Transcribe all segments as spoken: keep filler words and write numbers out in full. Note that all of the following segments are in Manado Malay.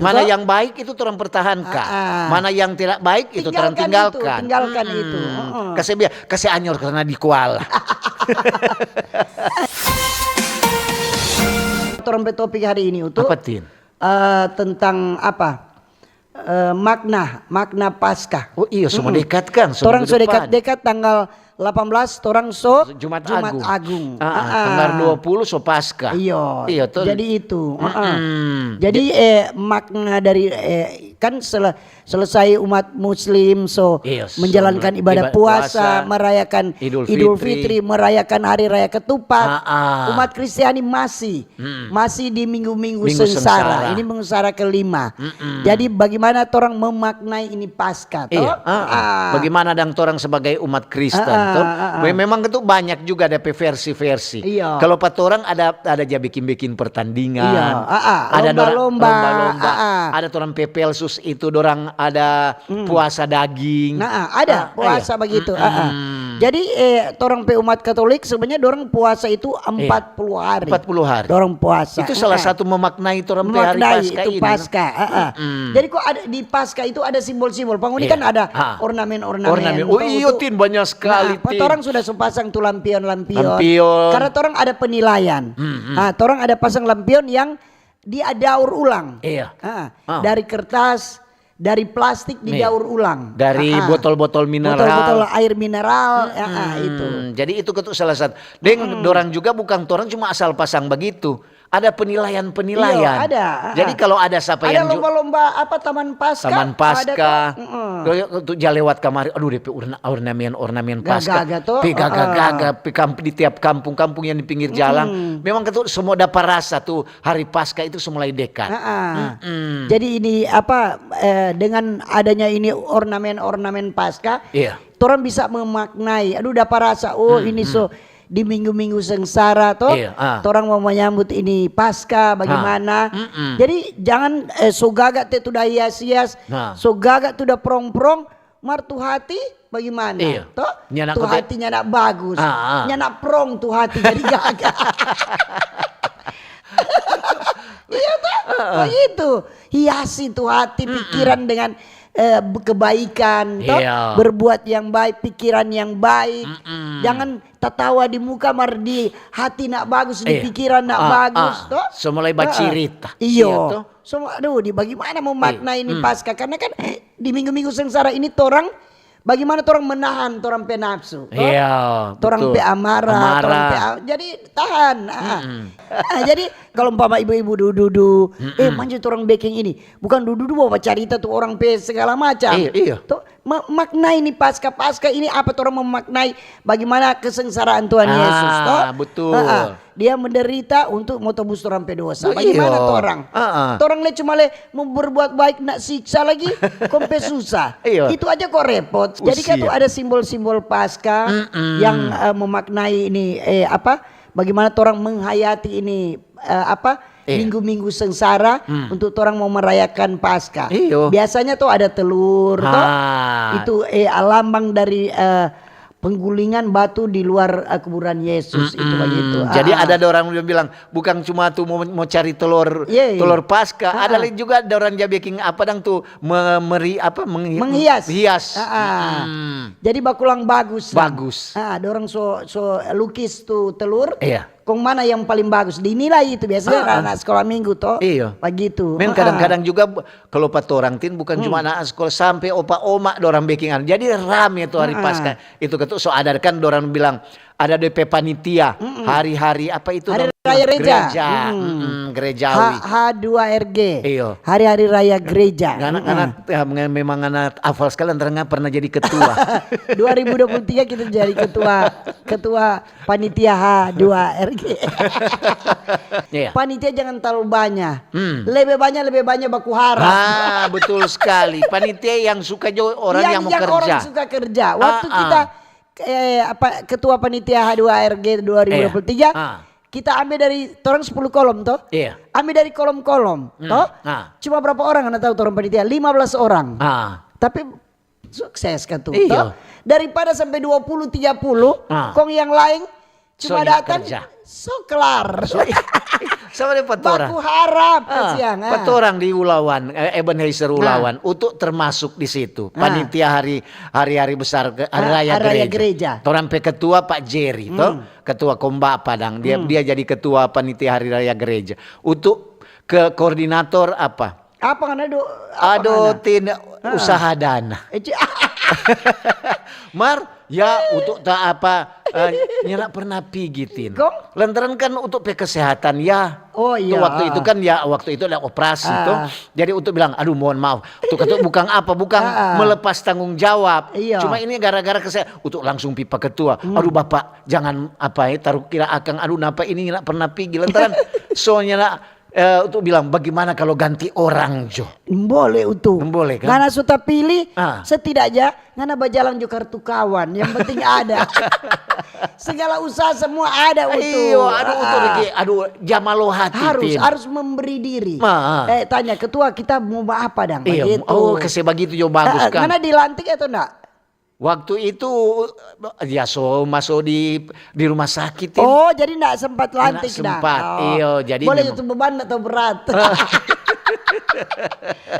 Mana yang baik itu torang pertahankan. Ah, ah. Mana yang tidak baik itu torang tinggalkan. Tinggalkan itu, tinggalkan itu. Mm-mm. Heeh. Kase bia-, kase anyor karena di kuala. Torang pe topik hari ini, Utu. Apa, Tin? Eh, tentang apa? Eh, makna, makna Paskah. Oh iyo, so mo dekat kan, so minggu depan. Torang so dekat-dekat tanggal delapan belas, torang so Jumat Agung. Ah, ah, tanggal dua puluh so Paskah. Iyo, iyo, to. Jadi itu, heeh. Mm-mm. Jadi, eh, makna dari, eh, kan sele-, selesai umat muslim so menjalankan ibadah puasa, merayakan Idul Fitri, merayakan hari raya ketupat. Ah, ah. Umat Kristiani masih Mm-mm. Masih di minggu-minggu sengsara. Minggu sengsara. Ini minggu sengsara kelima. Mm-mm. Jadi, bagaimana torang memaknai ini Paskah, to? Iya, ah, ah. Bagaimana dang torang sebagai umat Kristen, to? Ah, ah, ah, ah. Me-, memang itu banyak juga ada pe versi-versi. Iya. Kalau pa torang ada, ada ja bikin-bikin pertandingan. Iya, ah, ah. Ada dorang lomba-lomba, lomba-lomba. Ah, ah. Ada torang pe Pelsus itu, dorang ada puasa daging. Nah, ada puasa bagitu. Ah, ah. Jadi, eh, torang pe umat Katolik sebenarnya dorang puasa itu empat puluh hari. Empat puluh hari. Dorang puasa. Itu salah satu memaknai torang pe hari Paskah itu, Paskah. Jadi kok ada di Paskah itu ada simbol-simbol. Panguni kan ada ornamen-ornamen. Oh, iyo, Tin, banyak sekali, Tin. Torang sudah so pasang tu lampion-lampion. Lampion. Karena torang ada penilaian. Nah, torang ada pasang lampion yang dia daur ulang. Iya. Ah, dari kertas, dari plastik didaur ulang. Dari botol-botol mineral. Botol-botol air mineral, itu. Jadi itu ketu salah satu. Deng, dorang juga bukang torang cuma asal pasang bagitu. Ada penilaian-penilaian. Iya, ada. Jadi kalau ada sapa yang lomba-lomba apa, Taman Paskah. Taman Paskah. Untuk ja lewat kamari, aduh, depe orna-, ornamen-ornamen Paskah. Gaga-gaga to. Pe gaga-gaga, pe kamp-, di tiap kampung-kampung yang di pinggir jalan. Memang ketu semua dapa rasa tu hari Paskah itu so mulai dekat. Jadi ini apa, eh, dengan adanya ini ornamen-ornamen Paskah, torang bisa memaknai, aduh, dapa rasa, oh, ini so di minggu-minggu sengsara to, torang mo menyambut ini Paskah, bagaimana. Jadi jangan, eh, so gaga te tu da hias-hias, so gaga tu da prong-prong, mar tu hati bagaimana? Iya. To? Tu hati nyanda bagus. Nyanda prong tu hati, jadi gaga. Iya to? Begitu. Hiasi tu hati, pikiran dengan, eh, be-, kebaikan, to? Iya. Berbuat yang baik, pikiran yang baik. Jangan tatawa di muka, mar di hati nak bagus, di pikiran nak bagus, to? So mulai bacirita. Iyo. Iya, to? So, aduh, di bagaimana mo makna ini Paskah? Karena kan di minggu-minggu sengsara ini torang, bagaimana torang menahan torang pe nafsu, to? Iya, torang pe amarah, torang pe a-, jadi tahan. Ah, jadi kalau umpama ibu-ibu dudu-dudu, eh, manja torang beking ini. Bukan dudu-dudu bawa carita tu orang pe segala macam. Iya, iya. To, ma-, makna ini Paskah, Paskah ini apa torang memaknai bagaimana kesengsaraan Tuhan Yesus, to? Ah, betul. Dia menderita untuk mo tebus torang pe dosa. Bagaimana torang? Torang le cuma le mo berbuat baik, nak siksa lagi, kong pe susah. Itu aja kok repot. Jadi kan tu ada simbol-simbol Paskah yang, eh, memaknai ini, eh, apa? Bagaimana torang menghayati ini, eh, apa? Minggu-minggu sengsara untuk torang mau merayakan Paskah. Biasanya tuh ada telur, toh? Itu, eh, lambang dari, eh, penggulingan batu di luar, eh, kuburan Yesus, itu begitu. Jadi ada orang bilang, bukan cuma tu mau, mau cari telur, telur Paskah, ada lagi juga ada orang ja biking apa dang tu, me-, meri-, apa, menghi-, menghias. Hias. Jadi bakulang bagus. Bagus. Ada orang so, so lukis tu telur. Kong mana yang paling bagus? Dinilai itu biasanya anak sekolah minggu, toh? Iya. Begitu. Memang kadang-kadang juga bu-, kalau pa torang, Tin, bukan cuma anak sekolah, sampe opa oma dorang beking anu. Jadi rame tu hari Paskah. Itu ketu so ada kan dorang bilang, ada depe panitia, hari-hari apa itu namanya? Hari raya gereja. Gereja. Gerejawi. H dua R G. Iyo. Hari-hari raya gereja. Ngana, ngana, ya, memang ngana hafal sekali, lantaran ngana pernah jadi ketua. Dua ribu dua puluh tiga kita jadi ketua, ketua panitia H dua R G. Iya. Panitia jangan terlalu banyak. Lebih banyak, lebih banyak baku harap. Ah, betul sekali. Panitia yang suka jo orang yang mau kerja. Yang orang suka kerja. Waktu kita, eh, apa, ketua panitia H dua R G dua ribu dua puluh tiga, kita ambil dari, torang sepuluh kolom, toh? Iya. Ambil dari kolom-kolom, toh? Cuma berapa orang, anda tahu, torang panitia? Lima belas orang. Tapi sukses kan tu, toh? Daripada sampai dua puluh, tiga puluh, kong yang lain Cuma datang, so kelar. Sama deng pa torang. Baku harap kasiang, pa torang di Ulawan, eh, Ebenezer Ulawan, untuk termasuk di situ. Panitia hari, hari-hari besar, hari raya gereja. Torang pe ketua Pak Jerry, to. Ketua Komba Padang. Dia, dia jadi ketua panitia hari raya gereja. Untuk ke koordinator apa? Apa ngana do? Apa ngana? Tin, usaha dana. Mar, ya, untuk ta apa, eh, nyanda pernah pigi, Tin. Lantaran kan untuk pe kesehatan, ya. Oh, iya. Waktu itu kan, ya, waktu itu ada operasi, to. Jadi untuk bilang, "Aduh, mohon maaf." Untuk kata bukan apa, bukan melepas tanggung jawab. Iya. Cuma ini gara-gara kesehatan, untuk langsung pi pa ketua. "Aduh, Bapak, jangan apa, ya, taruh kira akang. Aduh, napa ini nyanda pernah pigi." Lantaran, soalnya, eh, untuk bilang, "Bagaimana kalau ganti orang jo?" Boleh itu. Boleh, kan? Ngana so tapili, setidaknya ngana bajalang jo kartu kawan. Yang penting ada. Segala usaha semua ada itu. Iyo, aduh, untuk lagi, aduh, jamalo hati, harus, Tin. Harus memberi diri. Eh, tanya ketua, kita mau apa dang? Iyo, begitu. Oh, kase bagitu jo bagus, kan? Ngana dilantik atau ndak? Waktu itu, ya, so maso di, di rumah sakit, Tin. Oh, jadi ndak sempat lantik dah. Ndak sempat, iyo, jadi boleh memang itu beban atau berat.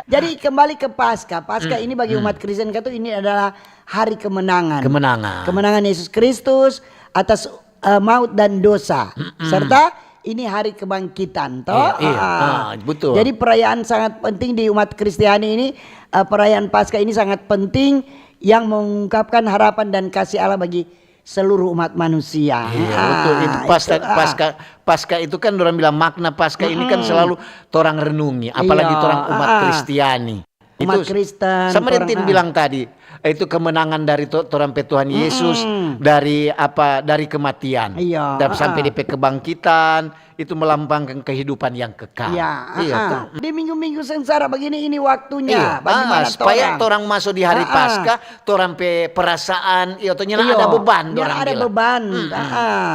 Jadi kembali ke Paskah. Paskah ini bagi umat Kristen kata ini adalah hari kemenangan. Kemenangan. Kemenangan Yesus Kristus atas, eh, maut dan dosa. Serta ini hari kebangkitan, toh? Iya, iya. Ah, betul. Jadi perayaan sangat penting di umat Kristiani ini, eh, perayaan Paskah ini sangat penting yang mengungkapkan harapan dan kasih Allah bagi seluruh umat manusia. Iya, betul. Itu Paskah, itu, ah. Paskah, Paskah itu kan orang bilang makna Paskah ini kan selalu torang renungi, apalagi torang umat Kristiani. Umat Kristen, sama deng Tin bilang tadi, itu kemenangan dari to-, torang pe Tuhan Yesus, dari apa, dari kematian. Iya, dan sampai di pe kebangkitan, itu melambangkan kehidupan yang kekal. Iya, iya, toh. Di minggu-minggu sengsara begini, ini waktunya. Iya, bagaimana supaya torang maso di hari Paskah, torang pe perasaan, iya, toh, nyanda ada beban, dorang bilang. Ada beban.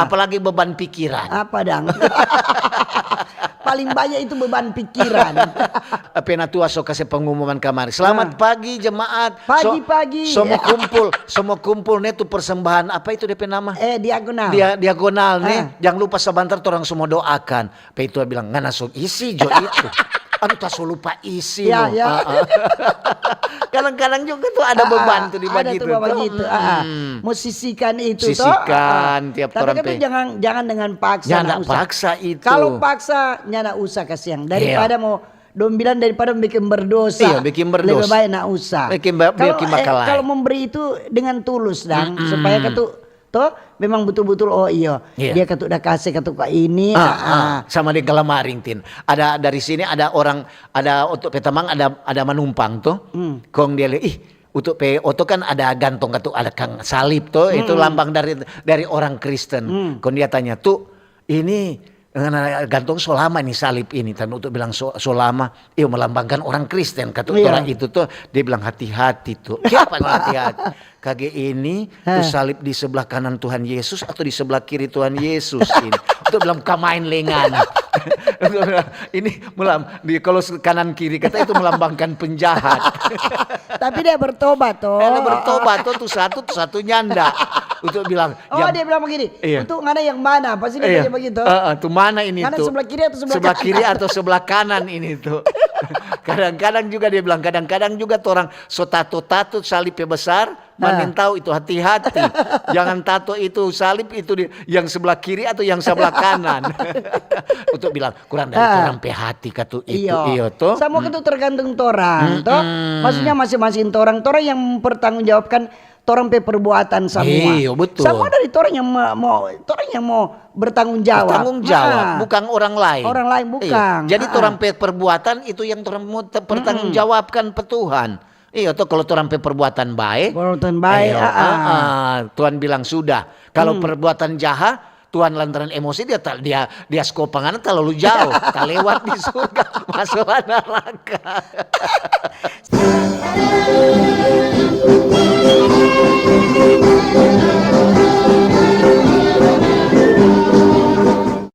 Apalagi beban pikiran. Apa dang? Paling banyak itu beban pikiran. Penatua so kase pengumuman kamari. Selamat pagi, jemaat. Pagi-pagi. So, so mo kumpul, so mo kumpul ne tu persembahan, apa itu depe nama? Eh, diagonal. Dia-, diagonal ne. Jang lupa sabantar torang so mo doakan. Petua bilang, "Ngana so isi jo itu." Aduh, ta so lupa isi no. Ya, ya. Kadang-kadang juga tuh ada beban tuh di bagitu. Mo sisikan itu toh. Sisikan tiap torang pe. Tapi kan jangan, jangan dengan paksa. Nyanda paksa itu. Kalau paksa, nyanda usah kasiang. Daripada mo, dong bilang daripada bikin berdosa. Iya, bikin berdosa. Lebih baik nda usah. Bikin ba-, bikin bakal lain. Kalau memberi itu dengan tulus dang, supaya katu toh memang betul-betul, oh iyo, dia katu da kase katu ka ini. Sama deng kalamaring, Tin. Ada dari sini, ada orang, ada oto pe tamang, ada, ada manumpang toh. Kong dia lia, ih, oto pe oto kan ada gantong katu, ada kang salib toh, itu lambang dari, dari orang Kristen. Kong dia tanya, "Tu, ini ngana gantong so lama ni salib ini?" Tapi oto bilang, "So, so lama." Iyo, melambangkan orang Kristen katu, orang itu toh. Dia bilang, "Hati-hati tu." Kiapa ni hati-hati? Kage ini, tu salib di sebelah kanan Tuhan Yesus atau di sebelah kiri Tuhan Yesus ini? Oto bilang, "Kamain lengan." Ini melam-, di, kalau se-, kanan kiri kata itu melambangkan penjahat. Tapi dia bertobat toh. Dia bertobat toh, tu satu, tu satu nyanda. Oto bilang, "Oh, dia bilang begini, untuk ngana yang mana?" Pasti dia tanya begitu. "Tu mana ini tu? Sebelah kiri atau sebelah kanan?" Sebelah kiri atau sebelah kanan ini tu. Kadang-kadang juga dia bilang, kadang-kadang juga torang so tato-tato salib pe besar, Mandeng tau itu, hati-hati. Jangan tato itu salib itu di, yang sebelah kiri atau yang sebelah kanan. Untuk bilang, kurang dari orang pe hati katu itu, iyo to. Sama katu tergantung torang, to. Maksudnya masing-masing torang, torang yang mempertanggungjawabkan torang pe perbuatan samua. Iyo, betul. Samua dari torang yang mo, mo, torang yang mo bertanggung jawab. Bertanggung jawab, bukan orang lain. Orang lain bukan. Jadi torang pe perbuatan itu yang torang mo te-, pertanggungjawabkan pa Tuhan. Iyo to, kalu torang pe perbuatan bae, perbuatan bae, iyo, Tuhan bilang, "Sudah." Kalu perbuatan jaha, Tuhan lantaran emosi, dia ta-, dia, dia skopa ngana talalu jao, talewat di surga, maso naraka.